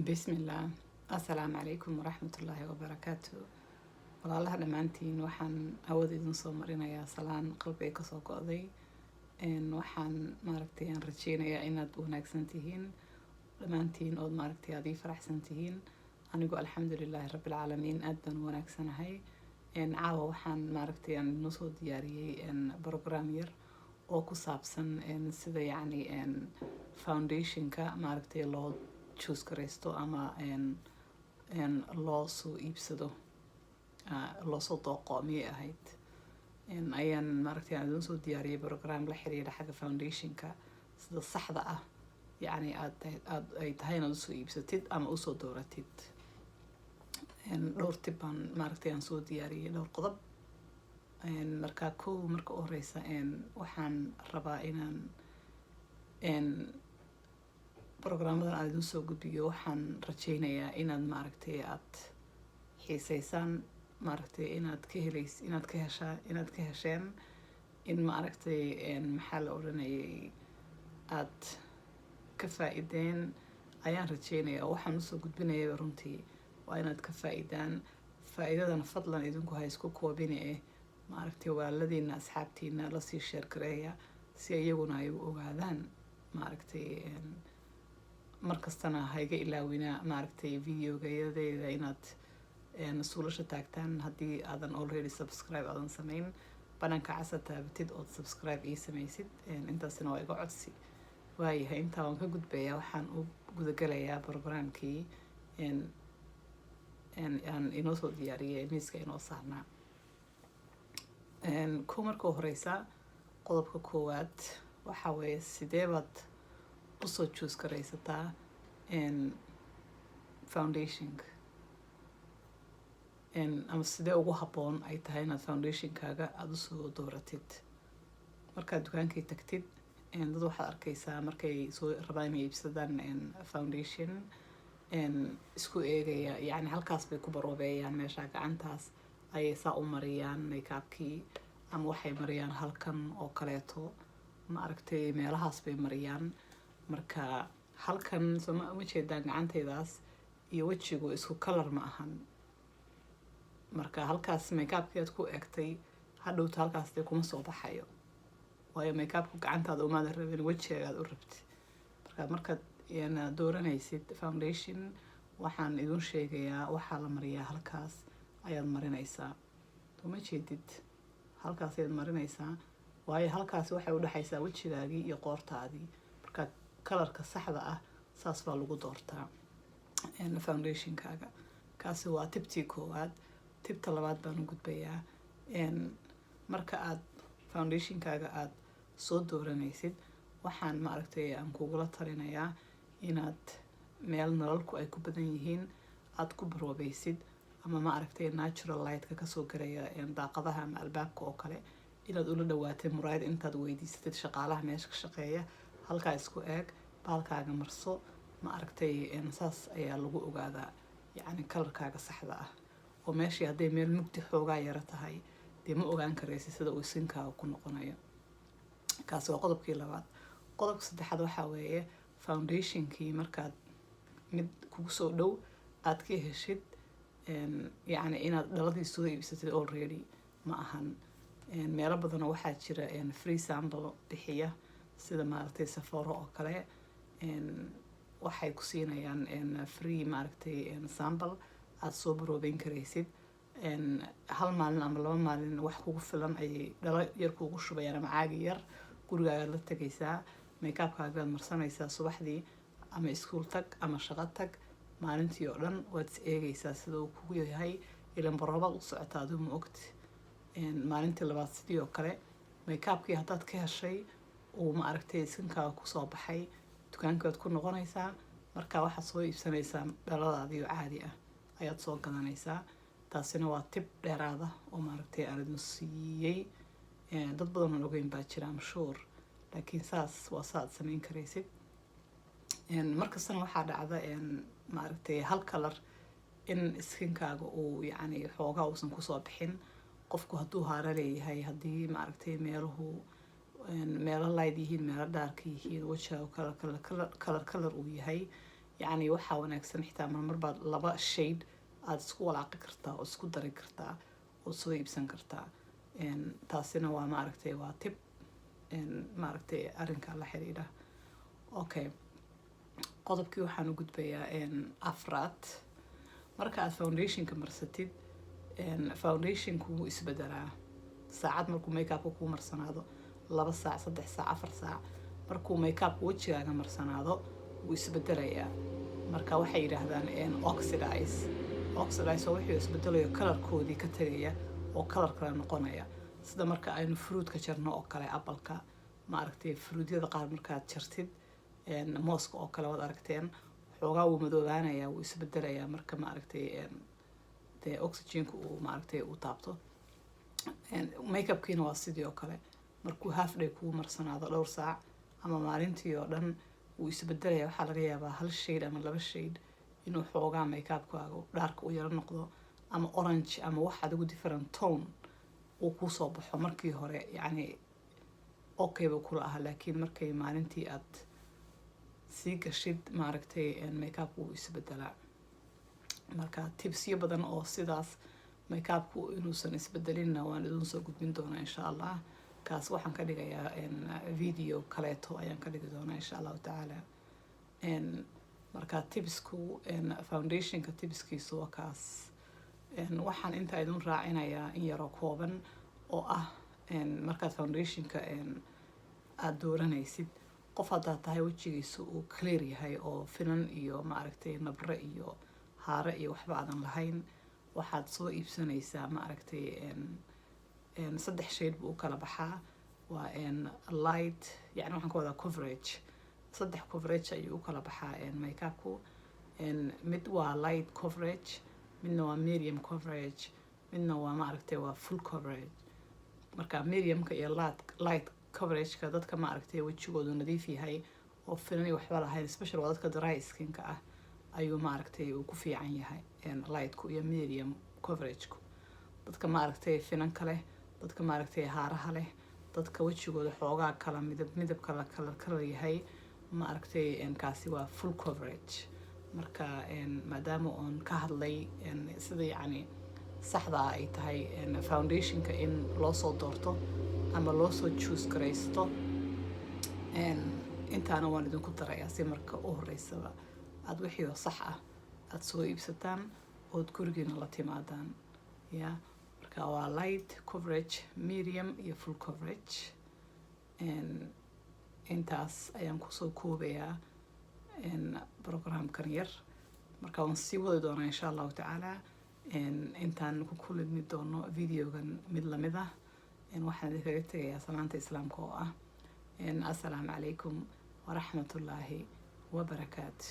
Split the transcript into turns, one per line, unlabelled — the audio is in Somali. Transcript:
Bismillaah. Assalaamu calaykum waraxmatullaahi wabarakaatu. Walaalaha dhammaantiin, waxaan hawada idin soo marinayaa salaan qalbiga kasoo go'day. Waxaan maaragtay aan rajeynayaa inaad wanaagsan tihiin dhammaantiin, ood maaragtay aad ii faraxsan tihiin. Anigu, alxamdulilaahi rabbilcaalamiin, aad baan u wanaagsanahay. Caawa waxaan maaragtay aan inoo soo diyaariyey program yar oo ku saabsan sida yacni foundationka maaragtay loo choose garaysto ama loo soo iibsado, loo soo dooqo miyay ahayd. Ayaan maaragtay aan idin soo diyaariyey program la xiriira xagga foundationka, sida saxda ah yacni aad ay tahay inaad usoo iibsatid ama usoo dooratid. Dhowr tip baan maaragtay aan soo diyaariyey, dhowr qodob. Marka kow, marka u horeysa, waxaan rabaa inaan programmadan aan idin soo gudbiyo. Waxaan rajeynayaa inaad maaragtay aad xiiseysaan, maaragtay inaad ka heleys, inaad ka heshaa, inaad ka hesheen, in maaragtay, maxaa la odhanayay, aad ka faa-ideen ayaan rajeynayaa. Waxaan usoo gudbinayaba runtii waa inaad ka faa-idaan. Faa-iidadana fadlan idinku ha isku koobine, eh maaragtay walaaladiina, asxaabtiina lasii share gareeya si iyaguna ay u ogaadaan. Maaragtay markastana ha iga ilaawina maaragtay videogayadeeda inaad suulasha taagtaan. Haddii aadan already subscribe aadan sameyn, bananka casa taabatid ood subscribe ii sameysid. Intaasina waa iga codsi. Waayahay, intaa waan ka gudbayaa. Waxaan u gudagalayaa programkii aan inoo soo diyaariyay, miiska inoo saarnaa. Ko marka horeysa, qodobka koowaad waxaa weeye: sidee baad usoo choose garaysataa foundationka, ama sidee ugu habboon ay tahay inaad foundationkaaga aada usoo dooratid markaad dukaankay tagtid? Dad waxaad arkaysaa markay soo rabaan inay iibsadaan foundation isku eegaya, yacni halkaas bay ku baroobeeyaan, meesha gacantaas ayay saa u mariyaan makeupkii, ama waxay mariyaan halkan oo kaleeto, ma aragtay, meelahaas bay mariyaan. Marka halkan sooma uma jeedaan? Gacantaydaas iyo wejigu isku color ma ahan. Marka halkaas makeupkii aad ku eegtay, hadhowta halkaas dee kuma soo baxayo, waayo makeupku gacantaada umaada rabin, wejigaagaad u rabti. Marka markaad dooranaysid foundation, waxaan idin sheegayaa, waxaa la mariyaa halkaas ayaad marinaysaa. Uma jeedid? Halkaas ayaad marinaysaa, waayo halkaasi waxay udhexaysaa wejigaagii iyo qoortaadii. Marka colorka saxda ah saas baa lagu doortaa foundationkaaga. Kaasi waa tiptii koowaad. Tipta labaad baan u gudbayaa. Marka aad foundationkaaga aada soo dooranaysid, waxaan maaragtay aan kugula talinayaa inaad meel nalalku ay ku badan yihiin aada ku baroobeysid, ama maaragtay natural lightka kasoo garaya daaqadaha ama albaabka oo kale inaad ula dhawaatay muraayad, intaad weydiisatid shaqaalaha meesha ka shaqeeya, halkaa isku eeg, baalkaaga marso. Ma aragtay, saas ayaa lagu ogaadaa yacni colorkaaga saxda ah. Oo meeshii hadday meel mugdi xoogaa yaro tahay, dee ma ogaan karaysa sida uu skinkaaga ku noqonayo. Kaasi waa qodobkii labaad. Qodobka saddexaad waxaa weeye: foundationkii markaad mid kugu soo dhow aad ka heshid, yacni inaad dhaladii soo iibsatid already ma ahan. Meelo badanoo waxaa jira free sample bixiya, sida maaragtay Sephora oo kale. Waxay ku siinayaan free maaragtay sample aada soo baroobeyn karaysid hal maalin ama 2 maalin. Wax kugu filan ayay dhalo yar kuugu shubayaan ama caagi yar. Gurigaagaad la tegaysaa, makeupkaagaad marsanaysaa subaxdii, ama iskuul tag ama shaqo tag, maalintii oo dhan waad is eegaysaa sida uu kugu yahay. Ilan baroobaad u socotaa, adigu ma ogti. Maalintii labaad sidii oo kale, makeupkii haddaad ka heshay, uu ma aragtay skinkaaga kusoo baxay, dukaankaad ku noqonaysaa. Marka waxaad soo iibsanaysaa dhaladaadii oo caadi ah ayaad soo gadanaysaa. Taasina waa tip dheeraada oo maaragtay aan idin siiyey. Dad badan oon ogeyn baa jira, am sure, laakiin saas waa saaad sameyn karaysid. Markastana waxaa dhacda maaragtay hal color in skinkaaga uu yacni xoogaa uusan kusoo bixin. Qofku hadduu haaro leeyahay, haddii maaragtay meeluhu meelo light yihiin, meelo dark yihiin, wejigaaga color color uu yahay. Yacni waxaa wanaagsan xitaa marmar baad laba shade aada isku walaaqi kartaa oo isku dari kartaa oo soo iibsan kartaa. Taasina waa, maaragtay, waa tip, maaragtay, arrinka la xiriira. Okay, qodobkii waxaan u gudbayaa afraad. Marka aad foundationka marsatid, foundationku wuu isbedelaa. Saacad markuu makeupka kuu marsanaado, 2 saac, 3 saac, 4 saac markuu makeupka wejigaaga marsanaado, wuu isbedelayaa. Marka waxay yidhaahdaan oxidize. Oxidize oo wuxuu isbedelayo colorkoodii ka tegaya oo color kale noqonaya, sida marka aynu fruitka jarno oo kale, appleka, maaragtay, fruityada qaar markaad jartid, mooska oo kale, waad aragteen, xoogaa wuu madoobaanayaa, wuu isbedelayaa marka, maaragtay, dee oxygenka uu, maaragtay, uu taabto. Makeupkiina waa sidii oo kale. Markuu half day kuu marsanaado, dhowr saac ama maalintii oo dhan, wuu isbedelaya. Waxaa laga yaabaa hal shade ama laba shade inuu xoogaa makeupkaaga darkka u yaro noqdo, ama orange ama wax adigu different tone uu kusoo baxo. Markii hore yacni okay buu kula ahaa, laakiin markay maalintii aad sii gashid, maaragtay, makeupku wuu isbedelaa. Marka tipsyo badan oo sidaas makeupku inuusan isbedelinna waan idin soo gudbin doonaa, insha Allah. Kaas waxaan ka dhigayaa video kaleeto ayaan ka dhigi doonaa, insha Allahu tacaala. Marka tipsku, foundationka tipskiisu waa kaas. Waxaan intaa idin raacinayaa in yaroo kooban oo ah markaad foundationka aada dooranaysid, qof haddaad tahay wejigiisa uu clear yahay oo finan iyo, maaragtay, nabre iyo haare iyo waxba aadan lahayn, waxaad soo iibsanaysaa, maaragtay, saddex shade buu u kala baxaa. Waa light, yani waxaan ka wadaa coverage. Saddex coverage ayuu u kala baxaa makeupku. Mid waa light coverage, midna waa medium coverage, midna waa, maaragtay, waa full coverage. Marka mediumka iyo light coverageka, dadka, maaragtay, wejigoodu nadiif yahay oo finani waxba lahayn, especially waa dadka dry skinka ah, ayuu, maaragtay, uu ku fiican yahay lightku iyo medium coverageku. Dadka, maaragtay, finanka leh, dadka, maaragtay, haaraha leh, dadka wejigooda xoogaa kala midab midab kala kala kalar yahay, maaragtay, kaasi waa full coverage. Marka maadaama oon ka hadlay sida yacni saxda ay tahay foundationka in loo soo doorto ama loo soo choose garaysto, intaana waan idinku darayaa si marka u horeysaba aada wixii oo sax ah aada soo iibsataan ood gurigiina la timaadaan ya. Marka waa light coverage, medium iyo full coverage. Intaas ayaan kusoo koobayaa programkan yar. Marka waan sii wadi doonaa, insha Allahu tacaala, intaan ku kulmi doono videogan mid lamid ah. Waxaan idinkaga tegayaa salaanta Islaamka oo ah assalaamu calaykum waraxmatullaahi wabarakaatu.